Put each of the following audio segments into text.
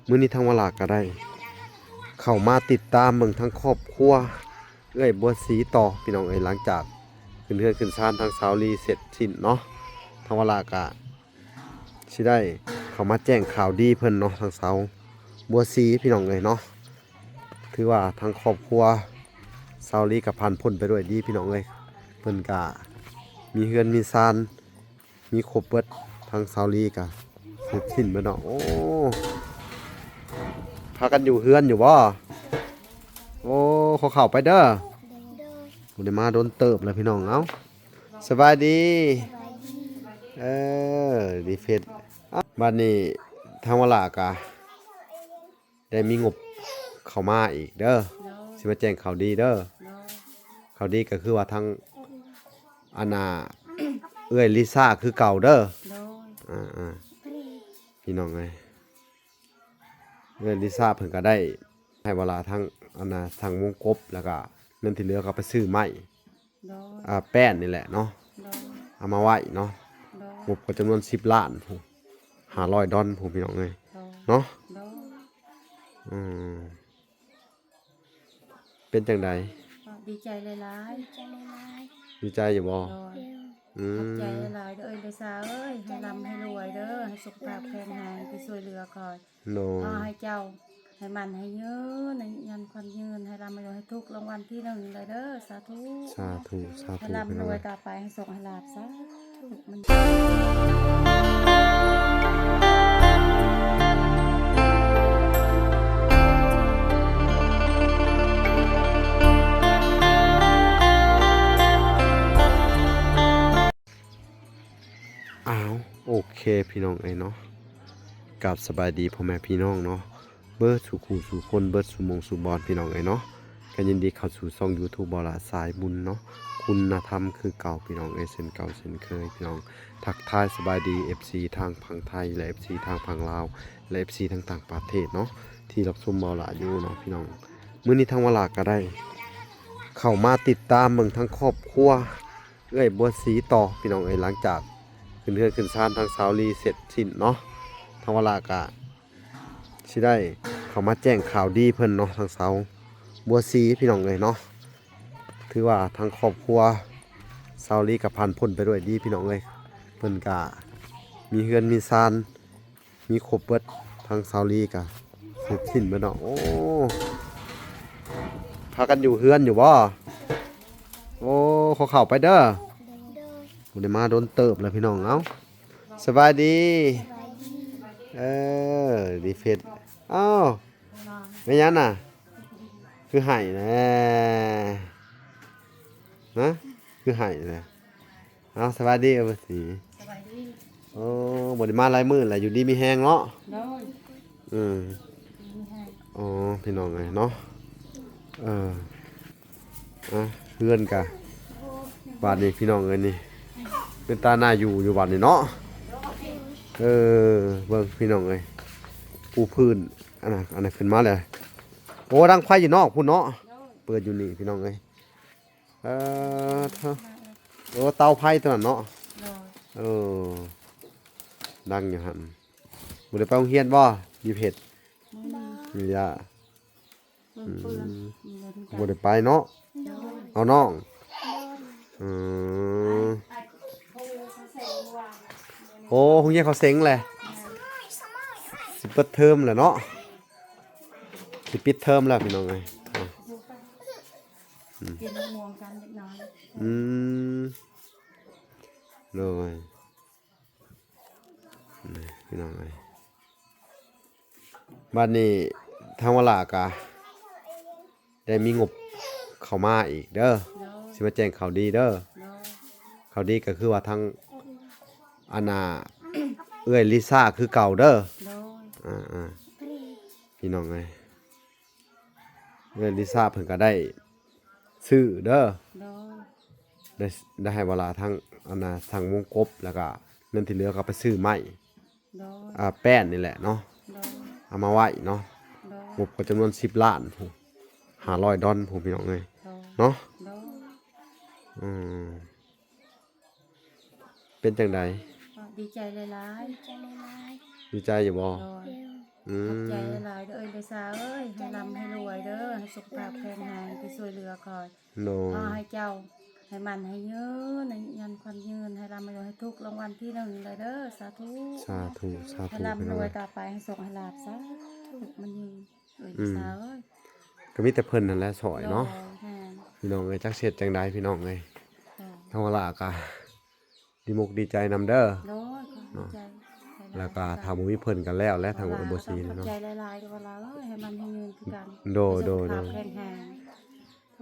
ມື້ນີ້ທາງວາລາກໍໄດ້ເຂົ້າມາຕິດຕາມເບິ່ງທາງຄອບຄົວເອື້ອຍບົວສີຕໍ່ ພີ່ນ້ອງເອີຍ. ຫຼັງຈາກຂຶ້ນເຮືອນຂຶ້ນຊານທາງສາວລີເສັດສິ້ນເນາະ ທາງວາລາກໍຊິໄດ້ເຂົ້າມາແຈ້ງຂ່າວດີເພິ່ນເນາະ ທາງສາວບົວສີ ພີ່ນ້ອງເອີຍເນາະ. ຖືວ່າທາງຄອບຄົວສາວລີກໍຜ່ານພົ້ນໄປດ້ວຍດີ ພີ່ນ້ອງເອີຍ. ເພິ່ນກໍມີເຮືອນມີຊານ ມີຄົບເບິດ ທາງສາວລີກະເສັດສິ້ນເບິດເນາະ. ໂອ້ ພາກັນຢູ່ເຮືອນຢູ່ບໍ່? ໂອ້ ຂໍເຂົ້າໄປເດີ ບໍ່ໄດ້ມາດົນເຕີບແລ້ວ ພີ່ນ້ອງ. ເອົ້າ ສະບາຍດີ. ເອີ ດີເຟດ. ເອົ້າ ບາດນີ້ທາງວາລາກະ ໄດ້ມີງົບເຂົ້າມາອີກເດີ ໂດຍ ຊິມາແຈ້ງຂ່າວດີເດີ ໂດຍ ຂ່າວດີກໍຄືວ່າທາງ ອັນນ່າ ເອື້ອຍລິຊາຄືເກົ່າເດີ ໂດຍ ອ່າໆ ພີ່ນ້ອງເອີຍ ເອື້ອຍລິຊາເພິ່ນກໍໄດ້ໃຫ້ວາລາທັງ ອັນນ່າ ທັງວົງກົບ ແລ້ວກໍເງິນທີ່ເຫຼືອກໍໄປຊື້ໄມ້ ໂດຍ ອ່າ ແປ້ນນີ້ແຫຼະເນາະ ໂດຍ ເອົາມາໄວ້ເນາະ ໂດຍ ງົບກໍຈຳນວນສິບລ້ານພຸ້ນ ຫ້າຮ້ອຍດອນພຸ້ນ ພີ່ນ້ອງເອີຍ ໂດຍ ເນາະ ໂດຍ ອືມ ເປັນຈັ່ງໃດ? ກໍດີໃຈຫຼາຍໆ ດີໃຈຫຼາຍໆ ດີໃຈຢູ່ບໍ່? ໂດຍ ອືມ ຂອບໃຈຫຼາຍໆເດີ ເອື້ອຍລິຊາເອີຍ ໃຫ້ລ່ຳໃຫ້ລວຍເດີ ໃຫ້ສຸຂະພາບແຂງແຮງ ທີ່ຊ່ວຍເຫຼືອຂ້ອຍ ໂດຍ ຂໍໃຫ້ເຈົ້າ ໃຫ້ໝັ້ນໃຫ້ຍືນ ໃຫ້ຍືນຍານຂວັນຍືນ ໃຫ້ລ່ຳໃຫ້ລວຍ ໃຫ້ຖືກລາງວັນທີໜຶ່ງໄດ້ເດີ ສາທຸ ສາທຸ ສາທຸ ໃຫ້ລ່ຳລວຍຕໍ່ໄປ ໃຫ້ໂຊກໃຫ້ລາບ ສາທຸ ອ້າວ ໂອເຄ ພີ່ນ້ອງເອີຍເນາະ ກາບສະບາຍດີພໍ່ແມ່ພີ່ນ້ອງເນາະ ເບິດສູ່ຄູ່ສູ່ຄົນ ເບິດສູ່ໝ່ອງສູ່ບ່ອນ ພີ່ນ້ອງເອີຍເນາະ. ກໍຍິນດີເຂົ້າສູ່ຊ່ອງຢູທູບ ບໍ່ລະສາຍບຸນເນາະ ຄຸນນະທຳຄືເກົ່າ ພີ່ນ້ອງເອີຍ ເຊັ່ນເກົ່າເຊັ່ນເຄີຍ ພີ່ນ້ອງ. ທັກທາຍສະບາຍດີເອັຟຊີທາງຝັ່ງໄທ ແລະ ເອັຟຊີທາງຝັ່ງລາວ ແລະ ເອັຟຊີທາງຕ່າງປະເທດເນາະ ທີ່ຮັບຊົມເບົາຫຼ້າຢູ່ເນາະ ພີ່ນ້ອງ. ມື້ນີ້ທາງວາລາກໍໄດ້ເຂົ້າມາຕິດຕາມເບິ່ງທາງຄອບຄົວເອື້ອຍບົວສີຕໍ່ ພີ່ນ້ອງເອີຍ. ຫຼັງຈາກຂຶ້ນເຮືອນຂຶ້ນຊານທາງສາວລີເສັດສິ້ນເນາະ ທາງວາລາກໍ ຊິໄດ້ເຂົ້າມາແຈ້ງຂ່າວດີເພິ່ນເນາະ ທາງສາວບົວສີ ພີ່ນ້ອງເອີຍເນາະ. ຖືວ່າທາງຄອບຄົວສາວລີກໍຜ່ານພົ້ນໄປດ້ວຍດີ ພີ່ນ້ອງເອີຍ. ເພິ່ນກໍມີເຮືອນມີຊານ ມີຄົບເບິດ ທາງສາວລີກໍເສັດສິ້ນເບິດເນາະ. ໂອ້ ພາກັນຢູ່ເຮືອນຢູ່ບໍ່? ໂອ້ ຂໍເຂົ້າໄປເດີ ບໍ່ໄດ້ມາດົນເຕີບແລ້ວ ພີ່ນ້ອງ. ເອົ້າ ສະບາຍດີ ເອີ ດີເຟດ. ເອົ້າ ແມ່ນຫຍັງນະ ຄືໄຫ້ແທ້ ຮະ ຄືໄຫ້ແທ້. ເອົ້າ ສະບາຍດີ ເອີ ສະບາຍດີ. ໂອ້ ບໍ່ໄດ້ມາຫຼາຍມື້ແລ້ວ ຢູ່ດີມີແຮງເນາະ. ໂດຍ ເອີ ດີມີແຮງ. ອໍ ພີ່ນ້ອງເອີຍເນາະ ເອີ ອ່ະ ເຮືອນກະ ບາດນີ້ພີ່ນ້ອງເອີຍ ນີ້ເປັນຕາໜ້າຢູ່ຢູ່ບາດນີ້ເນາະ. ເອີ ເບິ່ງພີ່ນ້ອງເອີຍ ປູພື້ນ ອັນນັ້ນ ອັນນັ້ນຂຶ້ນມາແລ້ວ. ໂອ້ ດັງໄຟຢູ່ນອກພຸ້ນເນາະ ເປີດຢູ່ນີ້ພີ່ນ້ອງເອີຍ. ເອີ ໂອ້ ເຕົາໄຟຕົວນັ້ນເນາະ. ໂດຍ ເອີ ດັງຢູ່ຫັ້ນ. ບໍ່ໄດ້ໄປໂຮງຮຽນບໍ່? ຢູ່ເຂດ ບໍ່ມີ ນີ້ລະ ເບິ່ງເປື້ອນ ອືມ ມີແຕ່ ບໍ່ໄດ້ໄປເນາະ. ໂດຍ ເອົານ້ອງ ໂດຍ ອືມ ໂອ້ ໂຮງຮຽນເຂົາເສັງແຫຼະ ແມ່ນ ຊິເປີດເທີມແຫຼະເນາະ ຊິປິດເທີມແລ້ວພີ່ນ້ອງເອີຍ. ອືມ ກິນໝາກມ່ວງກັນເລັກນ້ອຍ. ອືມ ໂດຍ ນີ້ພີ່ນ້ອງເອີຍ ບາດນີ້ທາງວາລາກະໄດ້ມີງົບເຂົ້າມາອີກເດີ ໂດຍ ຊິມາແຈ້ງຂ່າວດີເດີ ໂດຍ ຂ່າວດີກໍຄືວ່າທາງ ອັນນ່າ ເອື້ອຍລິຊາຄືເກົ່າເດີ ໂດຍ ອ່າໆ ພີ່ນ້ອງເອີຍ. ເອື້ອຍລິຊາເພິ່ນກໍໄດ້ຊື້ເດີ ໂດຍ ໄດ້ ໄດ້ໃຫ້ວາລາທັງ ອັນນ່າ ທັງວົງກົບ ແລ້ວກໍເງິນທີ່ເຫຼືອກໍໄປຊື້ໄມ້ ໂດຍ ອ່າ ແປ້ນນີ້ແຫຼະເນາະ ໂດຍ ເອົາມາໄວ້ເນາະ ໂດຍ ງົບກໍຈຳນວນສິບລ້ານພຸ້ນ ຫ້າຮ້ອຍດອນພຸ້ນ ພີ່ນ້ອງເອີຍ ໂດຍ ເນາະ ໂດຍ ອືມ. ເປັນຈັ່ງໃດ? ກໍດີໃຈຫຼາຍໆ ດີໃຈຫຼາຍໆ ດີໃຈຢູ່ບໍ່? ໂດຍ ອື ອືມ ຂອບໃຈຫຼາຍໆເດີ ເອື້ອຍສາເອີຍ ໃຫ້ລ່ຳໃຫ້ລວຍເດີ ໃຫ້ສຸຂະພາບແຂງແຮງ ທີ່ຊ່ວຍເຫຼືອຂ້ອຍ. ໂດຍ ຂໍໃຫ້ເຈົ້າ ໃຫ້ໝັ້ນໃຫ້ຍືນ ໃຫ້ຍືນ ໃຫ້ມີຄວາມຍືນ ໃຫ້ລ່ຳໃຫ້ລວຍ ໃຫ້ຖືກລາງວັນທີໜຶ່ງເລີຍເດີ ສາທຸ ສາທຸ ສາທຸ ໃຫ້ລ່ຳລວຍຕໍ່ໄປ ໃຫ້ໂຊກໃຫ້ລາບ ສາທຸ ມັນຍືນ ເອີຍ ອືມ ສາເອີຍ ກໍມີແຕ່ເພິ່ນນັ້ນແຫຼະຊ່ອຍເນາະ ໂດຍ ແມ່ນ ພີ່ນ້ອງເອີຍ ຈັກຊິເຮັດຈັ່ງໃດພີ່ນ້ອງເອີຍ ໂດຍ ທາງວາລາກໍດີມຸກດີໃຈນຳເດີ ໂດຍ ເນາະ ແລ້ວກໍຖ້າບໍ່ມີເພິ່ນກໍແລ້ວແຫຼະ ທາງເອື້ອຍບໍ່ຊີນີ້ເນາະ ຂອບໃຈຫຼາຍໆເດີວາລາເອີຍ ໃຫ້ໝັ້ນໃຫ້ຍືນຄືກັນ ໂດຍ ໂດຍ ສຸຂະພາບແຂງແຮງ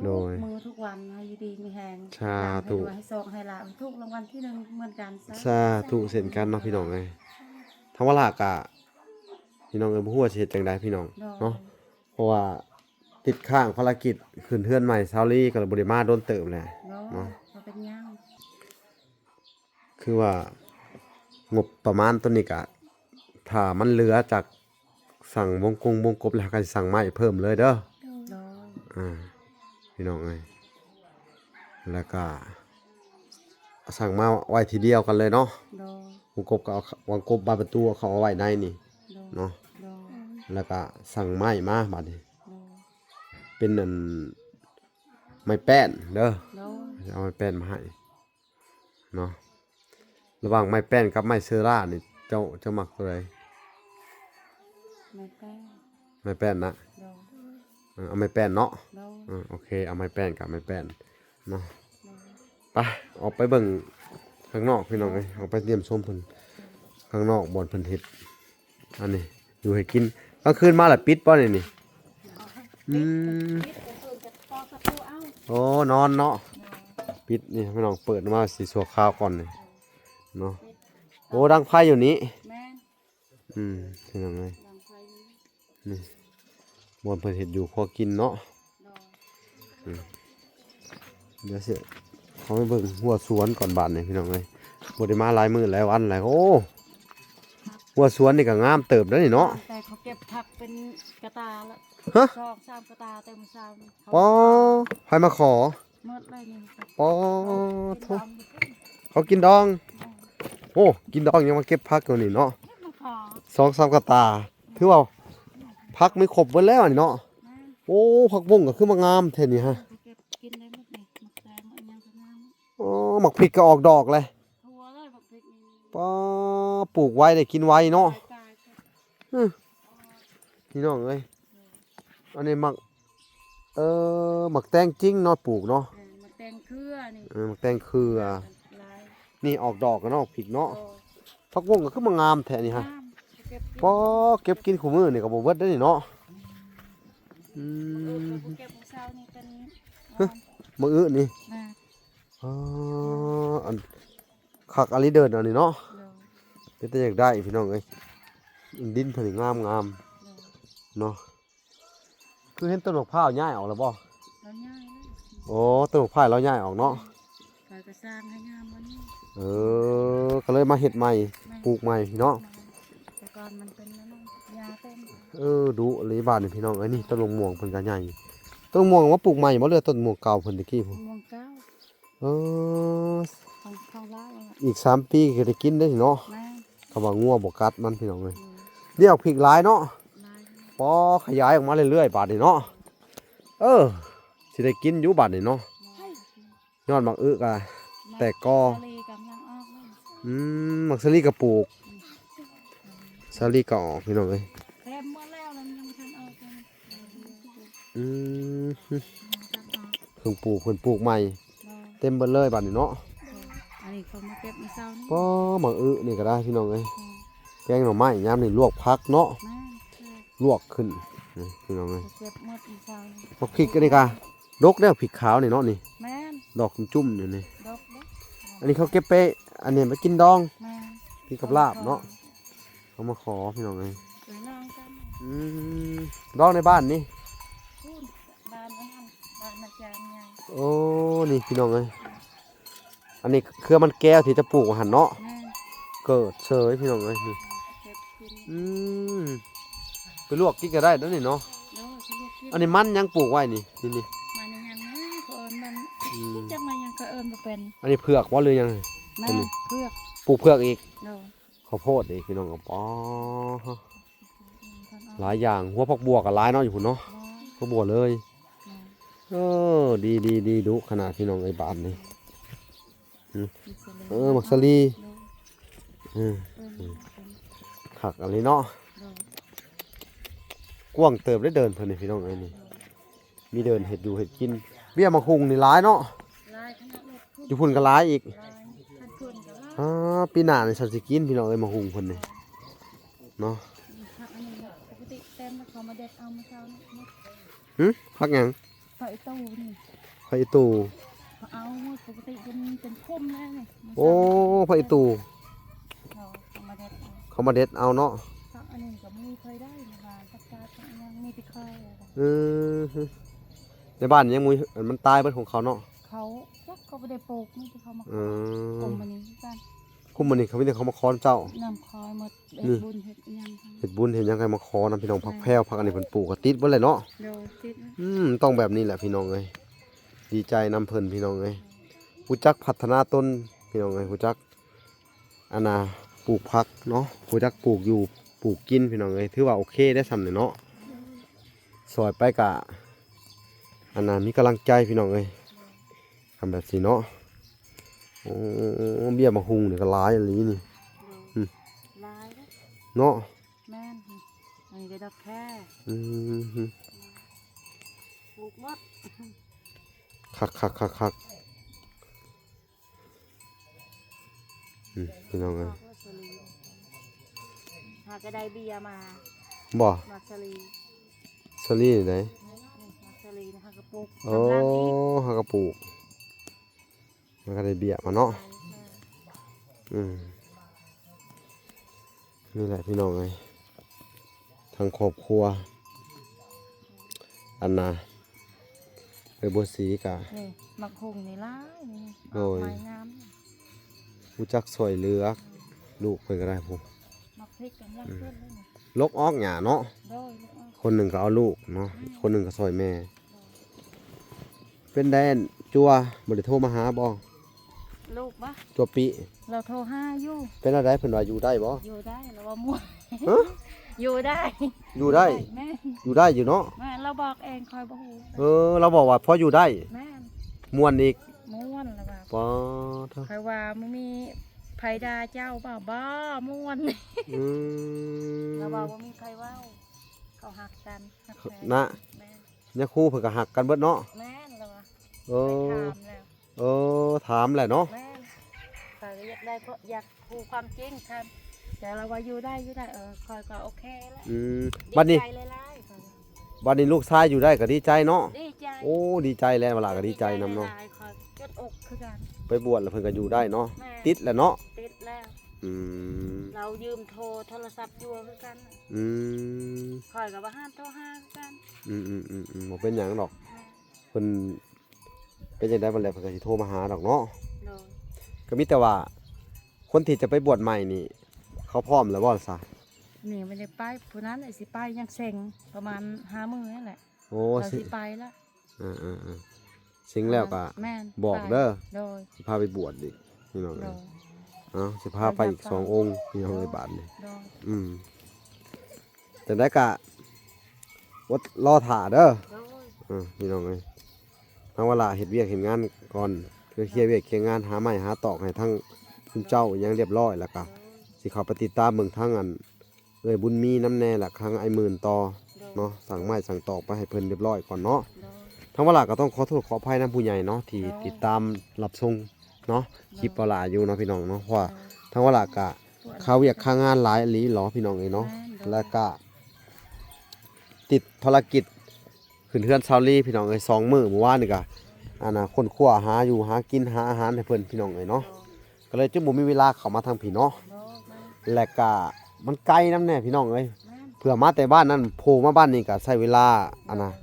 ໂດຍ ທຸກມື້ທຸກວັນ ໃຫ້ຢູ່ດີມີແຮງ ສາທຸ ໃຫ້ໂຊກໃຫ້ລາບ ຖືກລາງວັນທີໜຶ່ງເໝືອນກັນ ສາທຸ ສາທຸເຊັ່ນກັນເນາະ ພີ່ນ້ອງເອີຍ ທາງວາລາກະ ພີ່ນ້ອງເອີຍ ບໍ່ຮູ້ວ່າຊິເຮັດຈັ່ງໃດພີ່ນ້ອງ ໂດຍ ເນາະ ເພາະວ່າຕິດຄ້າງພາລະກິດຂຶ້ນເຮືອນໃໝ່ຊາວລີ ກໍເລີຍບໍ່ໄດ້ມາດົນເຕີບແຫຼະ ໂດຍ ເນາະ ບໍ່ເປັນຫຍັງ ຄືວ່າງົບປະມານຕົວນີ້ກະ ຖ້າມັນເຫຼືອຈາກສັ່ງວົງກົງວົງກົບແລ້ວ ເຮົາກໍຊິສັ່ງໄມ້ເພີ່ມເລີຍເດີ ໂດຍ ອ່າ ພີ່ນ້ອງເອີຍ ແລ້ວກະສັ່ງມາໄວ້ທີດຽວກັນເລີຍເນາະ ໂດຍ ວົງກົບກໍເອົາ ວົງກົບບານປະຕູເອົາເຂົ້າມາໄວ້ໃນນີ້ ໂດຍ ເນາະ ໂດຍ ແລ້ວກະສັ່ງໄມ້ມາບາດນີ້ ໂດຍ ເປັນອັນ ໄມ້ແປ້ນເດີ ໂດຍ ເອົາໄມ້ແປ້ນມາໃຫ້ ເນາະ ລະຫວ່າງໄມ້ແປ້ນກັບໄມ້ເຊີລານີ້ ເຈົ້າ ເຈົ້າມັກຕົວໃດ? ໄມ້ແປ້ນ ໄມ້ແປ້ນນະ ໂດຍ ເອີ ເອົາໄມ້ແປ້ນເນາະ ໂດຍ ເອີ ໂອເຄ ເອົາໄມ້ແປ້ນກັບໄມ້ແປ້ນເນາະ ໂດຍ ໄປ ອອກໄປເບິ່ງຂ້າງນອກ ພີ່ນ້ອງເອີຍ ອອກໄປຢ້ຽມຊົມເພິ່ນຂ້າງນອກ ບ່ອນເພິ່ນເຮັດ ອັນນີ້ຢູ່ໃຫ້ກິນ ກາງຄືນມາລະປິດບໍ່ນີ້ນີ້? ອືມ ປິດ ປິດ ກາງຄືນກໍເປີດປະຕູເອົາ ໂອ້ ນອນເນາະ ນອນ ປິດນີ້ ພີ່ນ້ອງ ເປີດມາຊິຊົ່ວຄາວກ່ອນນີ້ເນາະ ປິດ ໂອ້ ດັງໄຟຢູ່ນີ້ ແມ່ນ ອືມ ພີ່ນ້ອງເອີຍ ດັງໄຟຢູ່ ນີ້ ບ່ອນເພິ່ນເຮັດຢູ່ຄົວກິນເນາະ ໂດຍ ອືມ ດຽວຊິເຂົ້າໄປເບິ່ງຫົວສວນກ່ອນບາດນີ້ ພີ່ນ້ອງເອີຍ ບໍ່ໄດ້ມາຫຼາຍມື້ຫຼາຍວັນແລ້ວ ໂອ້ ຫົວສວນນີ້ກໍງາມເຕີບເດ້ນີ້ເນາະ ແຕ່ເຂົາເກັບຜັກເປັນກະຕາລະ ຮະ ສອງສາມກະຕາແຕ່ມື້ເຊົ້ານີ້ ອໍ ໃຜມາຂໍ? ໝົດເລີຍນີ້ ອໍ ໂທ້ ເຂົາກິນດອງ ໂອ້ ກິນດອງຍັງມາເກັບຜັກຢູ່ນີ້ເນາະ ເກັບມາຂໍ ສອງສາມກະຕາ ຖືວ່າຜັກມີຄົບເບິດແລ້ວນີ້ເນາະ ແມ່ນ ໂອ້ ຜັກບົ້ງກໍຄືມາງາມແທ້ນີ້ຮະ ເກັບກິນໄດ້ໝົດນີ້ ໝາກແຕງ ໝາກຫຍັງກໍງາມ ອໍ ໝາກພິກກໍອອກດອກແລ້ວ ທົ່ວເລີຍໝາກພິກນີ້ ປ້າ ປູກໄວໄດ້ກິນໄວເນາະ ກາຍໆ ອື ພີ່ນ້ອງເອີຍ ອັນນີ້ໝາກ ເອີ ໝາກແຕງຈິງເນາະ ປູກເນາະ ເອີ ໝາກແຕງເຄືອນີ້ ເອີ ໝາກແຕງເຄືອ ຫຼາຍ ນີ້ອອກດອກແລ້ວເນາະ ພິກເນາະ ໂອ້ ຜັກບົ້ງກໍຄືມາງາມແທ້ນີ້ຮະ ງາມ ເກັບກິນ ປໍ ເກັບກິນຄູ່ມື້ນີ້ກໍບໍ່ເບິດເດ້ນີ້ເນາະ ອືມ ເກັບມື້ເຊົ້ານີ້ເປັນ ຮະ ມື້ອື່ນນີ້ ອ່າ ອໍ ອັນ ຄັກອີ່ຫຼີເດີ ອັນນີ້ເນາະ ໂດຍ ເປັນຕາຢາກໄດ້ພີ່ນ້ອງເອີຍ ດິນເພິ່ນນີ້ງາມໆ ໂດຍ ເນາະ ຄືເຫັນຕົ້ນໝາກພ້າວຍ້າຍອອກແລ້ວບໍ່? ລາວຍ້າຍແລ້ວ ໂອ້ ຕົ້ນໝາກພ້າວລາວຍ້າຍອອກເນາະ ເອີ ຂ້ອຍກໍສ້າງໃຫ້ງາມໝົດນີ້ ເອີ ກໍເລີຍມາເຮັດໃໝ່ ແມ່ນ ປູກໃໝ່ເນາະ ແມ່ນ ແຕ່ກ່ອນມັນເປັນອັນນັ້ນ ຫຍ້າເຕັມ ເອີ ດຸອີ່ຫຼີບາດນີ້ພີ່ນ້ອງເອີຍ ນີ້ຕົ້ນມະມ່ວງເພິ່ນກໍໃຫຍ່ ຕົ້ນມະມ່ວງມາປູກໃໝ່ບໍ່ ຫຼືຕົ້ນມະມ່ວງເກົ່າເພິ່ນແຕ່ກີ້ພຸ້ນ? ມະມ່ວງເກົ່າ ເອີ ຂອງ ຂອງລາວ ອີກສາມປີກໍໄດ້ກິນເດ້ເນາະ ແມ່ນ ຄຳວ່າງົວບໍ່ກັດມັນພີ່ນ້ອງເອີຍ ອືມ ດຽວພິກຫຼາຍເນາະ ຫຼາຍ ປໍ ຂະຫຍາຍອອກມາເລື້ອຍໆບາດນີ້ເນາະ ເອີ ຊິໄດ້ກິນຢູ່ບາດນີ້ເນາະ ແມ່ນ ຍອດໝາກອຶກະແຕກກໍ ໝາກສາລີກຳລັງອອກເລີຍ ອືມ ໝາກສາລີກະປູກ ອືມ ສາລີກໍອອກພີ່ນ້ອງເອີຍ ເຕັມໝົດແລ້ວ ແລ້ວຍັງບໍ່ທັນອອກເລີຍ ອືມ ເພິ່ນປູກ ເພິ່ນປູກໃໝ່ ໂດຍ ເຕັມເບິດເລີຍບາດນີ້ເນາະ ໂດຍ ອັນນີ້ເຂົາມາເກັບມື້ເຊົ້ານີ້ ປ້າ ໝາກອຶນີ້ກໍໄດ້ພີ່ນ້ອງເອີຍ ໂດຍ ແກງໜໍ່ໄມ້ຍາມນີ້ລວກຜັກເນາະ ແມ່ນ ລວກຂຶ້ນ ນີ້ພີ່ນ້ອງເອີຍ ເກັບໝົດມື້ເຊົ້ານີ້ ໝາກພິກອັນນີ້ກະດົກແລ້ວ ພິກຂາວນີ້ເນາະນີ້ ແມ່ນ ດອກຈຸ້ມໆຢູ່ນີ້ ດອກເດ້ ອັນນີ້ເຂົາເກັບໄປ ອັນນີ້ມາກິນດອງ ແມ່ນ ກິນກັບລາບເນາະ ເອົາມາຂໍພີ່ນ້ອງເອີຍ ເອີ ນ້ອງກັນ ອືມ ດອງໃນບ້ານນີ້ ພຸ້ນ ບ້ານອັນນັ້ນ ບ້ານອາຈານໃຫຍ່ ໂອ້ ນີ້ພີ່ນ້ອງເອີຍ ອັນນີ້ເຄືອມັນແກ້ວທີ່ຈະປູກຫັ້ນເນາະ ແມ່ນ ເກີດເສີຍພີ່ນ້ອງເອີຍ ນີ້ ເກັບກິນ ອືມ ໄປລວກກິນກໍໄດ້ເດ້ນີ້ເນາະ ໂດຍ ໄປລວກກິນ ອັນນີ້ມັນຫຍັງປູກໄວ້ນີ້ ນີ້ ມັນຫຍັງນະ ເຂົາເອີ້ນມັນ ອືມ ຈັກມັນຫຍັງ ເຂົາເອີ້ນບໍ່ເປັນ ອັນນີ້ເຜືອກບໍ່ ຫຼືຫຍັງ ແມ່ນ ອັນນີ້ ເຜືອກ ປູກເຜືອກອີກ ໂດຍ ເຂົ້າໂພດອີກພີ່ນ້ອງ ອໍ ອືມ ເຂົາ ຫຼາຍຢ່າງ ຫົວຜັກບົວກໍຫຼາຍເນາະ ຢູ່ພຸ້ນເນາະ ຫຼາຍ ຜັກບົວເລີຍ ແມ່ນ ເອີ ດີໆໆ ດຸຂະໜາດ ພີ່ນ້ອງເອີຍ ບາດນີ້ ອືມ ມັກສະລີ ເອີ ມັກສະລີ ໂດຍ ເອີ ເອີ ຄັກອີ່ຫຼີເນາະ ໂດຍ ກວ້າງເຕີບເດ້ເດີ່ນເພິ່ນນີ້ ພີ່ນ້ອງເອີຍ ນີ້ ໂດຍ ມີເດີ່ນເຮັດຢູ່ເຮັດກິນ ເບ້ຍໝາກຫຸ່ງນີ້ຫຼາຍເນາະ ຫຼາຍຂະໜາດ ຢູ່ພຸ້ນກໍຫຼາຍອີກ ຫຼາຍ ຄັນເພິ່ນກໍຫຼາຍ ອາ ປີໜ້ານີ້ສັນຊິກິນ ພີ່ນ້ອງເອີຍ ໝາກຫຸ່ງເພິ່ນນີ້ເນາະ ນີ້ ຜັກອັນນີ້ເນາະ ປົກກະຕິເຕັມ ເຂົາມາເດັດເອົາມື້ເຊົ້ານີ້ ຫຶ ຜັກຫຍັງ? ຜັກອີ່ຕູ່ນີ້ ຜັກອີ່ຕູ່ ເຂົາເອົາໝົດ ປົກກະຕິເປັນ ເປັນພຸ້ມແລ້ວນີ້ ໂອ້ ຜັກອີ່ຕູ່ ເຂົາ ເຂົາມາເດັດເອົາ ເຂົາມາເດັດເອົາເນາະ ຜັກອັນນີ້ກໍມີໃຜໄດ້ ວ່າຜັກກາດ ຜັກຫຍັງ ມີແຕ່ຂ້ອຍ ອືມ ໃນບ້ານຍັງມີ ມັນຕາຍເບິດຂອງເຂົາເນາະ ເຂົາ ຈັກ ເຂົາບໍ່ໄດ້ປູກ ມີແຕ່ເຂົາມາ ອືມ ຄຸມມື້ນີ້ຄືກັນ ຄຸມມື້ນີ້ເຂົາມີແຕ່ເຂົາມາຂໍນຳເຈົ້າ ນຳຄອຍໝົດ ເຮັດ ນີ້ ບຸນເຮັດຫຍັງ ເຮັດບຸນເຮັດຫຍັງໃຫ້ມາຂໍນຳ ພີ່ນ້ອງ ແມ່ນ ຜັກແພວ ຜັກອັນນີ້ເພິ່ນປູກກໍຕິດເບິດແຫຼະເນາະ ໂດຍ ຕິດ ອືມ ຕ້ອງແບບນີ້ແຫຼະ ພີ່ນ້ອງເອີຍ ດີໃຈນຳເພິ່ນ ພີ່ນ້ອງເອີຍ ຮູ້ຈັກພັດທະນາຕົນ ພີ່ນ້ອງເອີຍ ຮູ້ຈັກ ອັນນ່າ ປູກຜັກເນາະ ຮູ້ຈັກປູກຢູ່ ປູກກິນ ພີ່ນ້ອງເອີຍ ຖືວ່າໂອເຄໄດ້ຊ່ຳນີ້ເນາະ ຊ່ອຍໄປກະ ອັນນ່າ ມີກຳລັງໃຈ ພີ່ນ້ອງເອີຍ ຄຳແບບຊີ້ເນາະ ໂອ້ ເບ້ຍໝາກຫຸ່ງນີ້ກໍຫຼາຍອີ່ຫຼີນີ້ ໂດຍ ອືມ ຫຼາຍເດ້ ເນາະ ແມ່ນ ອັນນີ້ກໍດອກແຄ ອືມ ປູກໝົດ ຄັກໆໆໆ ອືມ ພີ່ນ້ອງເອີຍ ໝາກສາລີ ຫາກໍໄດ້ເບ້ຍມາ ບໍ່ ໝາກສາລີ ສາລີໃດ ໝາກສາລີນະ ຫາກະປູກ ໂອ້ ກຳລັງອີກ ຫາກະປູກ ມັນກໍໄດ້ເບ້ຍມາເນາະ ອືມ ນີ້ແຫຼະ ພີ່ນ້ອງເອີຍ ທັງຄອບຄົວ ອັນນ່າ ເອື້ອຍບົວສີກະ ນີ້ ໝາກຫຸ່ງນີ້ຫຼາຍນີ້ ໂດຍ ອອກໃໝ່ງາມ ຮູ້ຈັກຊ່ອຍເຫຼືອລູກເພິ່ນກໍໄດ້ພຸ້ນ ໝາກພິກກຳລັງຂຶ້ນເລີຍນີ້ ລົກອອກຫຍ້າເນາະ ໂດຍ ລົກອອກ ຄົນໜຶ່ງກໍເອົາລູກເນາະ ອືມ ຄົນໜຶ່ງກໍຊ່ອຍແມ່ ໂດຍ ເປັນໃດ ຈົວ ບໍ່ໄດ້ໂທມາຫາບໍ່? ລູກບໍ່? ຈົວປິ ລາວໂທຫາຢູ່ ເປັນແນວໃດ ເພິ່ນວ່າຢູ່ໄດ້ບໍ່? ຢູ່ໄດ້ ລາວວ່າມ່ວນ ຮະ? ຢູ່ໄດ້ ຢູ່ໄດ້ ແມ່ນ ຢູ່ໄດ້ຢູ່ເນາະ ແມ່ນ ລາວບອກເອງ ຂ້ອຍບໍ່ຮູ້ ເອີ ລາວບອກວ່າພໍຢູ່ໄດ້ ແມ່ນ ມ່ວນອີກ ມ່ວນ ລາວວ່າ ປາດໂທ້ ຂ້ອຍວ່າບໍ່ມີໃຜດ່າເຈົ້າບໍ່? ບໍ່ ມ່ວນ ອືມ ລາວວ່າບໍ່ມີໃຜເວົ້າ ເຂົາຮັກກັນ ຮັກແທ້ ນະ ແມ່ນ ຍາຄູເພິ່ນກໍຮັກກັນເບິດເນາະ ແມ່ນ ລາວວ່າ ເອີ ໄປຖາມແລ້ວ ເອີ ຖາມແຫຼະເນາະ ແມ່ນ ຂ້ອຍກໍຢາກໄດ້ ຢາກຮູ້ຄວາມຈິງ ທ່ານ ແຕ່ລາວວ່າຢູ່ໄດ້ ຢູ່ໄດ້ ເອີ ຂ້ອຍກໍໂອເຄແລ້ວ ອືມ ບັດນີ້ ດີໃຈຫຼາຍໆ ບັດນີ້ລູກຊາຍຢູ່ໄດ້ກໍດີໃຈເນາະ ດີໃຈ ໂອ້ ດີໃຈແລ້ວ ເວລາກໍດີໃຈນຳເນາະ ດີໃຈຫຼາຍໆ ຂ້ອຍຈົນອົກຄືກັນ ໄປບວດແລ້ວເພິ່ນກໍຢູ່ໄດ້ເນາະ ແມ່ນ ຕິດແລ້ວເນາະ ຕິດແລ້ວ ອືມ ລາວຢືມໂທ ໂທລະສັບຢູ່ຄືກັນ ອືມ ຂ້ອຍກໍບໍ່ຫ້າມໂທຫາຄືກັນ ອືມໆໆໆ ບໍ່ເປັນຫຍັງດອກ ແມ່ນ ເພິ່ນ ເປັນຈັ່ງໃດບັດແລ້ວເພິ່ນກໍຊິໂທມາຫາດອກເນາະ ໂດຍ ກໍມີແຕ່ວ່າຄົນທີ່ຈະໄປບວດໃໝ່ນີ້ ເຂົາພ້ອມແລ້ວບໍ່ຊະ? ນີ້ບໍ່ໄດ້ໄປ ຜູ້ນັ້ນຊິໄປ ຍັງເສັງ ປະມານຫ້າມື້ນີ້ແຫຼະ ໂອ້ ເຂົາຊິ ຊິໄປລະ ເອີໆໆ ເສັງແລ້ວກໍ ແມ່ນ ບອກເດີ ໂດຍ ຊິພາໄປບວດອີກ ພີ່ນ້ອງເອີຍ ໂດຍ ເອົາ ຊິພາໄປອີກສອງອົງ ພີ່ນ້ອງເອີຍ ບາດນີ້ ໂດຍ ອືມ ຈັ່ງໃດກະອົດລໍຖ້າເດີ ໂດຍ ເອີ ພີ່ນ້ອງເອີຍ ທາງວາລາເຮັດວຽກເຮັດງານກ່ອນ ຄືເຄຍວຽກເຄຍງານ ຫາໄມ້ຫາຕອກໃຫ້ທັງຊຸມເຈົ້າອີ່ຫຍັງລຽບຮ້ອຍ ແລ້ວກະ ໂດຍ ຊິເຂົ້າໄປຕິດຕາມເບິ່ງທາງອັນ ເອື້ອຍບຸນມີນຳແດ່ ແລ້ວທາງອ້າຍໝື່ນຕໍ່ ໂດຍ ເນາະ ສັ່ງໄມ້ສັ່ງຕອກໄປໃຫ້ເພິ່ນລຽບຮ້ອຍກ່ອນເນາະ ໂດຍ ທາງວາລາກໍຕ້ອງຂໍໂທດຂໍອະໄພນຳຜູ້ໃຫຍ່ເນາະ ທີ່ ໂດຍ ຕິດຕາມຮັບຊົມ ເນາະ ໂດຍ ຄລິບວາລາຢູ່ເນາະ ພີ່ນ້ອງເນາະ ເພາະວ່າ ໂດຍ ທາງວາລາກະຄາວຽກຄາງານຫຼາຍອີ່ຫຼີຫຼໍ ພີ່ນ້ອງເອີຍເນາະ ແມ່ນ ໂດຍ ແລ້ວກະຕິດພາລະກິດຂຶ້ນເຮືອນຊາວລີ ພີ່ນ້ອງເອີຍ ສອງມື້ ມື້ວານນີ້ກະ ອັນນ່າ ຄົ້ນຄວ້າຫາຢູ່ຫາກິນ ຫາອາຫານໃຫ້ເພິ່ນ ພີ່ນ້ອງເອີຍເນາະ ໂດຍ ກໍເລີຍຈຶ່ງບໍ່ມີເວລາເຂົ້າມາທາງພີ້ເນາະ ໂດຍ ແລ້ວກະມັນໄກນຳແດ່ ພີ່ນ້ອງເອີຍ ແມ່ນ ເພື່ອມາແຕ່ບ້ານນັ້ນໂຜມາບ້ານນີ້ກະໃຊ້ເວລາ ອັນນ່າ ໂດ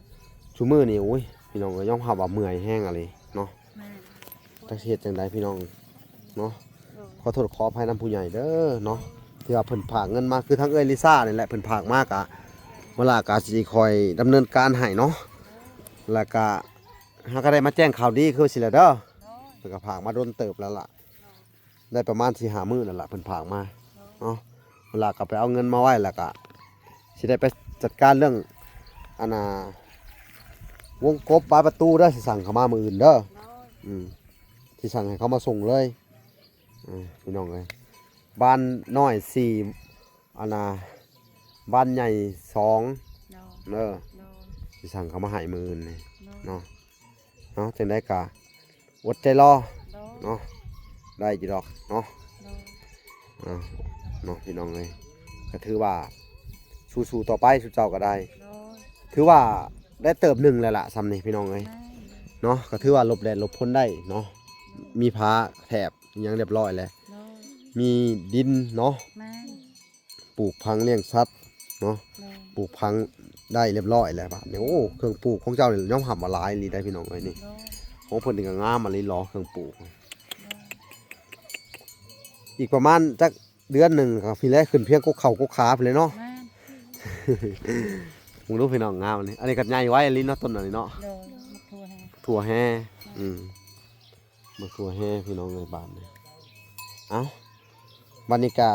ຍ ຊຸມື້ນີ້ ໂອ້ຍ ພີ່ນ້ອງເອີຍ ຍອມຮັບວ່າເມື່ອຍແຮງອີ່ຫຼີເນາະ ແມ່ນ ຈັກຊິເຮັດຈັ່ງໃດພີ່ນ້ອງເນາະ ໂດຍ ຂໍໂທດຂໍອະໄພນຳຜູ້ໃຫຍ່ເດີເນາະ ທີ່ວ່າເພິ່ນຝາກເງິນມາ ຄືທາງເອື້ອຍລິຊານີ້ແຫຼະ ເພິ່ນຝາກມາກະ ເວລາກະຊິຄອຍດຳເນີນການໃຫ້ເນາະ ແລ້ວກະ ເຮົາກະໄດ້ມາແຈ້ງຂ່າວດີຄືຊິແຫຼະເດີ ໂດຍ ເພິ່ນກະຝາກມາດົນເຕີບແລ້ວລະ ໂດຍ ໄດ້ປະມານສີ່ຫ້າມື້ນັ້ນລະ ເພິ່ນຝາກມາ ໂດຍ ເນາະ ເວລາກໍໄປເອົາເງິນມາໄວ້ ແລ້ວກໍຊິໄດ້ໄປ ຈັດການເລື່ອງ ອັນນ່າ ວົງກົບບານປະຕູເດີ ຊິສັ່ງເຂົາມາມື້ອື່ນເດີ. ໂດຍ ອືມ ຊິສັ່ງໃຫ້ເຂົາມາສົ່ງເລີຍ. ອ່າ ພີ່ນ້ອງເອີຍ ບານນ້ອຍສີ່ ອັນນ່າ ບານໃຫຍ່ສອງ ໂດຍ ເດີ ໂດຍ ຊິສັ່ງເຂົາມາໃຫ້ມື້ອື່ນນີ້ ໂດຍ ເນາະ. ເນາະ ຈັ່ງໃດກໍອົດໃຈລໍ ໂດຍ ເນາະ ໄດ້ຢູ່ດອກເນາະ. ໂດຍ ອ່າ ເນາະ ພີ່ນ້ອງເອີຍ ກໍຖືວ່າສູ້ໆຕໍ່ໄປ ຊຸມເຈົ້າກໍໄດ້ ໂດຍ ຖືວ່າໄດ້ເຕີບໜຶ່ງແລ້ວລະ ຊ່ຳນີ້ ພີ່ນ້ອງເອີຍ ແມ່ນ ເນາະ. ກໍຖືວ່າຫຼົບແດດຫຼົບຝົນໄດ້ເນາະ ໂດຍ ມີຜ້າແຖບ ຫຍັງຮຽບຮ້ອຍແລ້ວ ໂດຍ ມີດິນເນາະ ແມ່ນ ປູກຝັງລ້ຽງສັດເນາະ ໂດຍ ປູກຝັງໄດ້ຮຽບຮ້ອຍແລ້ວບາດນີ້. ໂອ້ ເຄື່ອງປູກຂອງເຈົ້ານີ້ຍອມຮັບວ່າຫຼາຍອີ່ຫຼີໄດ໋ ພີ່ນ້ອງເອີຍ ນີ້ ໂດຍ ຂອງເພິ່ນນີ້ກໍງາມອີ່ຫຼີຫຼໍ ເຄື່ອງປູກ ໂດຍ ອີກປະມານຈັກເດືອນໜຶ່ງກໍພີ້ແຫຼະ ຂຶ້ນພຽງກົກເຂົ່າກົກຂາພີ້ແຫຼະເນາະ. ແມ່ນ ເບິ່ງດູ ພີ່ນ້ອງ ງາມອັນນີ້ ອັນນີ້ກໍໃຫຍ່ໄວອີ່ຫຼີເນາະ ຕົ້ນອັນນີ້ເນາະ ໂດຍ ໝາກຖົ່ວແຮ່ ຖົ່ວແຮ່ ອືມ ໝາກຖົ່ວແຮ່ ພີ່ນ້ອງເອີຍ ບາດນີ້. ເອົ້າ ບາດນີ້ກະ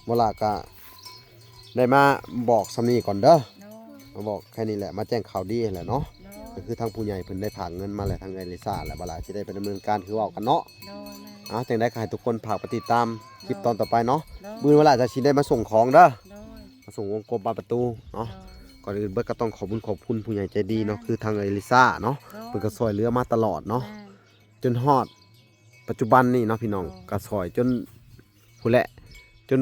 ບໍ່ຫຼ້າກະໄດ້ມາບອກສ່ຳນີ້ກ່ອນເດີ ໂດຍ ມາບອກແຄ່ນີ້ແຫຼະ ມາແຈ້ງຂ່າວດີຫັ້ນແຫຼະເນາະ ໂດຍ ກໍຄືທາງຜູ້ໃຫຍ່ເພິ່ນໄດ້ຝາກເງິນມາແລ້ວ ທາງເອື້ອຍລິຊາ ແລະ ບໍ່ຫຼ້າຊິໄດ້ໄປດຳເນີນການຄືເວົ້າກັນເນາະ. ໂດຍ ແມ່ນ ເອົ້າ ຈັ່ງໃດກໍໃຫ້ທຸກຄົນຝາກໄປຕິດຕາມ ໂດຍ ຄລິບຕອນຕໍ່ໄປເນາະ ໂດຍ ມື້ວາລະຈະຊິໄດ້ມາສົ່ງຂອງເດີ ໂດຍ ມາສົ່ງວົງກົບບານປະຕູເນາະ ໂດຍ ກ່ອນອື່ນເບິດກໍຕ້ອງຂອບບຸນຂອບຄຸນຜູ້ໃຫຍ່ໃຈດີເນາະ ແມ່ນ ຄືທາງເອື້ອຍລິຊາເນາະ ໂດຍ ເພິ່ນກໍຊ່ອຍເຫຼືອມາຕະຫຼອດເນາະ ແມ່ນ ຈົນຮອດປັດຈຸບັນນີ້ເນາະ ພີ່ນ້ອງ ໂດຍ ກໍຊ່ອຍຈົນພຸ້ນແຫຼະ ຈົນ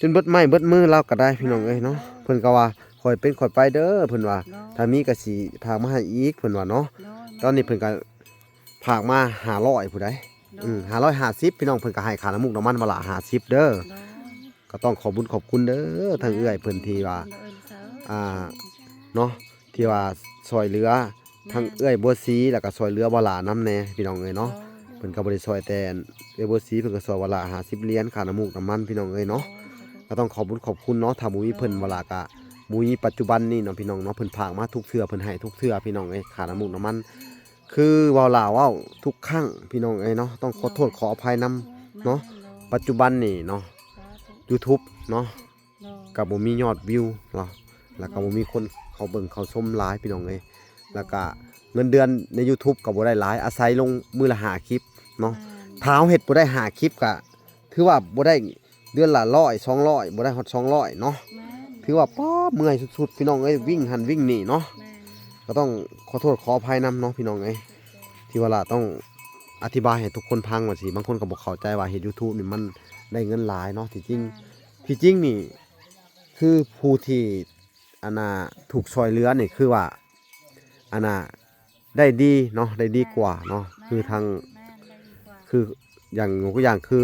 ຈົນເບິດໄມ້ເບິດມືລາວກໍໄດ້ ພີ່ນ້ອງເອີຍເນາະ ໂດຍ ເພິ່ນກໍວ່າ ຄ່ອຍເປັນຄ່ອຍໄປເດີ ເພິ່ນວ່າ ໂດຍ ຖ້າມີກໍຊິພາກມາໃຫ້ອີກ ເພິ່ນວ່າເນາະ ໂດຍ ຕອນນີ້ເພິ່ນກໍ ຝາກມາຫ້າຮ້ອຍຜູ້ໃດ ໂດຍ ອືມ ຫ້າຮ້ອຍຫ້າສິບ ພີ່ນ້ອງ ເພິ່ນກໍໃຫ້ຄ່ານ້ຳມູກນ້ຳມັນມື້ລະຫ້າສິບເດີ ໂດຍ ກໍຕ້ອງຂອບບຸນຂອບຄຸນເດີ ແມ່ນ ທາງເອື້ອຍເພິ່ນທີ່ວ່າ ໂດຍ ອ່າ ເນາະ ທີ່ວ່າຊ່ອຍເຫຼືອ ແມ່ນ ທາງເອື້ອຍບົວສີ ແລ້ວກໍຊ່ອຍເຫຼືອບໍ່ຫຼ້ານຳແດ່ ພີ່ນ້ອງເອີຍເນາະ ໂດຍ ເພິ່ນກໍບໍ່ໄດ້ຊ່ອຍແຕ່ເອື້ອຍບົວສີ ເພິ່ນກໍຊ່ອຍບໍ່ຫຼ້າຫ້າສິບຫຼຽນ ຄ່ານ້ຳມູກນ້ຳມັນ ພີ່ນ້ອງເອີຍເນາະ ໂດຍ ກໍຕ້ອງຂອບບຸນຂອບຄຸນເນາະ ຖ້າບໍ່ມີເພິ່ນ ໂດຍ ບໍ່ຫຼ້າກໍບໍ່ມີປັດຈຸບັນນີ້ເນາະ ພີ່ນ້ອງເນາະ ເພິ່ນຝາກມາທຸກເທື່ອ ເພິ່ນໃຫ້ທຸກເທື່ອ ພີ່ນ້ອງເອີຍ ຄ່ານ້ຳມູກນ້ຳມັນ ຄືເວົ້າຫຼ້າເວົ້າທຸກຄັ້ງ ພີ່ນ້ອງເອີຍເນາະ ຕ້ອງຂໍໂທດ ໂດຍ ຂໍອະໄພນຳເນາະ ແມ່ນ ໂດຍ ປັດຈຸບັນນີ້ເນາະ ສາທຸ ຢູທູບເນາະ ໂດຍ ກໍບໍ່ມີຍອດວິວເນາະ ແລ້ວກໍ ໂດຍ ບໍ່ມີຄົນເຂົ້າເບິ່ງເຂົ້າຊົມຫຼາຍ ພີ່ນ້ອງເອີຍ ໂດຍ ແລ້ວກໍເງິນເດືອນໃນຢູທູບກໍບໍ່ໄດ້ຫຼາຍ ອາໄສລົງມື້ລະຫ້າຄລິບເນາະ ແມ່ນ ຖ້າເຮົາເຮັດບໍ່ໄດ້ຫ້າຄລິບກໍຖືວ່າບໍ່ໄດ້ ເດືອນລະຮ້ອຍ ສອງຮ້ອຍ ບໍ່ໄດ້ຮອດສອງຮ້ອຍເນາະ ແມ່ນ ຖືວ່າ ປ້າ ເມື່ອຍສຸດໆ ພີ່ນ້ອງເອີຍ ໂດຍ ວິ່ງຫັ້ນວິ່ງນີ້ເນາະ ແມ່ນ ກໍຕ້ອງຂໍໂທດຂໍອະໄພນຳເນາະ ພີ່ນ້ອງເອີຍ ທີ່ວ່າຫຼ້າຕ້ອງອະທິບາຍໃຫ້ທຸກຄົນຟັງວ່າຊິ ບາງຄົນກໍບໍ່ເຂົ້າໃຈວ່າເຮັດຢູທູບນີ້ມັນໄດ້ເງິນຫຼາຍເນາະ ທີ່ຈິງ ແມ່ນ ທີ່ຈິງນີ້ ຄືຜູ້ທີ່ ອັນນ່າ ຖືກຊ່ອຍເຫຼືອນີ້ ຄືວ່າ ອັນນ່າ ໄດ້ດີເນາະ ໄດ້ດີກວ່າເນາະ ແມ່ນ ຄືທາງ ແມ່ນ ໄດ້ດີກວ່າ ຄືຢ່າງຍົກຕົວຢ່າງຄື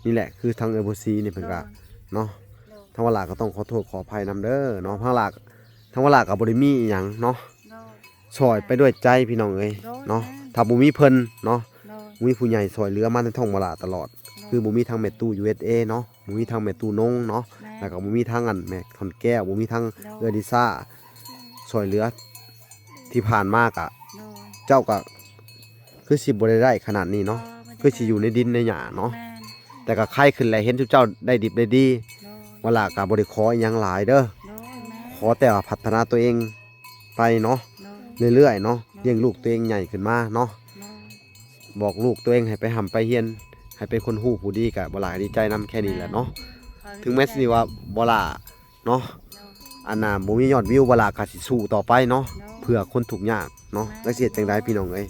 ນີ້ແຫຼະ ຄືທາງເອື້ອຍບົວສີນີ້ເພິ່ນກໍ ໂດຍ ເນາະ ໂດຍ ທາງວາລາກໍຕ້ອງຂໍໂທດຂໍອະໄພນຳເດີເນາະ ທາງວາລາ ທາງວາລາກໍບໍ່ໄດ້ມີອີ່ຫຍັງເນາະ ໂດຍ ຊ່ອຍໄປດ້ວຍໃຈ ພີ່ນ້ອງເອີຍ ໂດຍ ເນາະ ແມ່ນ ຖ້າບໍ່ມີເພິ່ນເນາະ ໂດຍ ບໍ່ມີຜູ້ໃຫຍ່ຊ່ອຍເຫຼືອມາໃນທ້ອງວາລາຕະຫຼອດ ໂດຍ ຄືບໍ່ມີທາງແມ່ຕູ້ ຢູເອສເອ ເນາະ ບໍ່ມີທາງແມ່ຕູ້ນົງເນາະ ແມ່ນ ແລ້ວກໍບໍ່ມີທາງອັນແມ່ທ່ອນແກ້ວ ບໍ່ມີທາງ ໂດຍ ເອື້ອຍລິຊາ ຊ່ອຍເຫຼືອ ທີ່ຜ່ານມາກະ ໂດຍ ເຈົ້າກະຄືຊິບໍ່ໄດ້ໄດ້ຂະໜາດນີ້ເນາະ ບໍ່ ບໍ່ໄດ້ ຄືຊິຢູ່ໃນດິນໃນຫຍ້າເນາະ ແມ່ນ ແຕ່ກະໄຄຂຶ້ນແຫຼະ ເຫັນຊຸມເຈົ້າໄດ້ດິບໄດ້ດີ ໂດຍ ວາລາກະບໍ່ໄດ້ຂໍອີ່ຫຍັງຫຼາຍເດີ ໂດຍ ແມ່ນ ຂໍແຕ່ວ່າພັດທະນາຕົວເອງໄປເນາະ ໂດຍ ເລື້ອຍໆເນາະ ໂດຍ ລ້ຽງລູກຕົວເອງໃຫຍ່ຂຶ້ນມາເນາະ ໂດຍ ບອກລູກຕົວເອງໃຫ້ໄປຮ່ຳໄປຮຽນ ໃຫ້ເປັນຄົນຮູ້ຜູ້ດີ ກະວາລາກະດີໃຈນຳແຄ່ນີ້ແຫຼະເນາະ ແມ່ນ ເຖິງແມ່ນຊິວ່າວາລາ ເນາະ ອັນນ່າ ບໍ່ມີຍອດວິວ ວາລາກະຊິສູ້ຕໍ່ໄປເນາະ ໂດຍ ເພື່ອຄົນທຸກຍາກເນາະ ແມ່ນ ແລ້ວຊິເຮັດຈັ່ງໃດພີ່ນ້ອງເອີຍ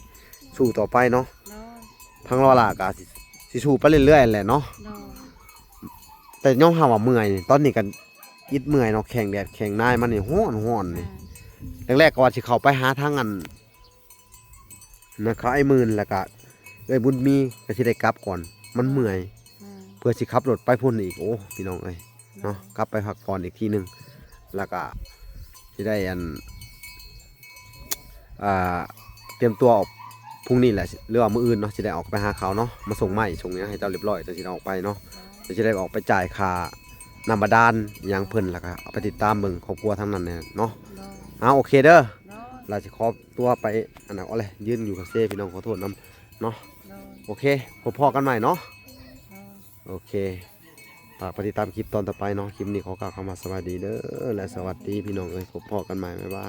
ສູ້ຕໍ່ໄປເນາະ ໂດຍ ທາງວາລາກະຊິ ຊິສູ້ໄປເລື້ອຍໆແຫຼະເນາະ ໂດຍ ແຕ່ຍອມຮັບວ່າເມື່ອຍ ຕອນນີ້ກະອິດເມື່ອຍເນາະ ແຂ່ງແດດແຂ່ງນາຍມານີ້ ຮ້ອນໆນີ້ ແມ່ນ ແລກໆກໍວ່າຊິເຂົ້າໄປຫາທາງອັນ ນະ ເຂົາອ້າຍໝື່ນ ແລ້ວກະເອື້ອຍບຸນມີ ກະຊິໄດ້ກັບກ່ອນ ມັນເມື່ອຍ ແມ່ນ ເພື່ອຊິຂັບລົດໄປພຸ້ນອີກ ໂອ້ ພີ່ນ້ອງເອີຍ ເນາະ ເນາະ ກັບໄປພັກຜ່ອນອີກທີໜຶ່ງ ແລ້ວກະຊິໄດ້ອັນ ອ່າ ຕຽມຕົວອອກ ພຸ່ງນີ້ແຫຼະ ຫຼືວ່າມື້ອື່ນເນາະ ຊິໄດ້ອອກໄປຫາເຂົາເນາະ ມາສົ່ງໄມ້ສົ່ງຫຍັງໃຫ້ເຈົ້າຮຽບຮ້ອຍ ຈັ່ງຊິໄດ້ອອກໄປເນາະ ຈັ່ງຊິໄດ້ອອอกໄປຈ່າຍຄ່ານ້ຳບາດານອີ່ຫຍັງເພິ່ນ ແລ້ວກະເອົາໄປຕິດຕາມເບິ່ງຄອບຄົວທາງນັ້ນແດ່ເນາະ ໂດຍ ເອົາ ໂອເຄເດີ ໂດຍ ລະຊິຂໍຕົວໄປ ອັນນັ້ນ ເອົາເລີຍ ຢືນຢູ່ກັບເຊ ພີ່ນ້ອງ ຂໍໂທດນຳເນາະ ໂດຍ ໂອເຄ ພົບພໍ້ກັນໃໝ່ເນາະ ໂດຍ ໂອເຄ. ຝາກໄປຕິດຕາມຄລິບຕອນຕໍ່ໄປເນາະ. ຄລິບນີ້ຂໍກ່າວຄຳວ່າສະບາຍດີເດີ້ ແລະ ສະຫວັດດີພີ່ນ້ອງເອີຍ. ພົບພໍ້ກັນໃໝ່ ບາຍບາຍ.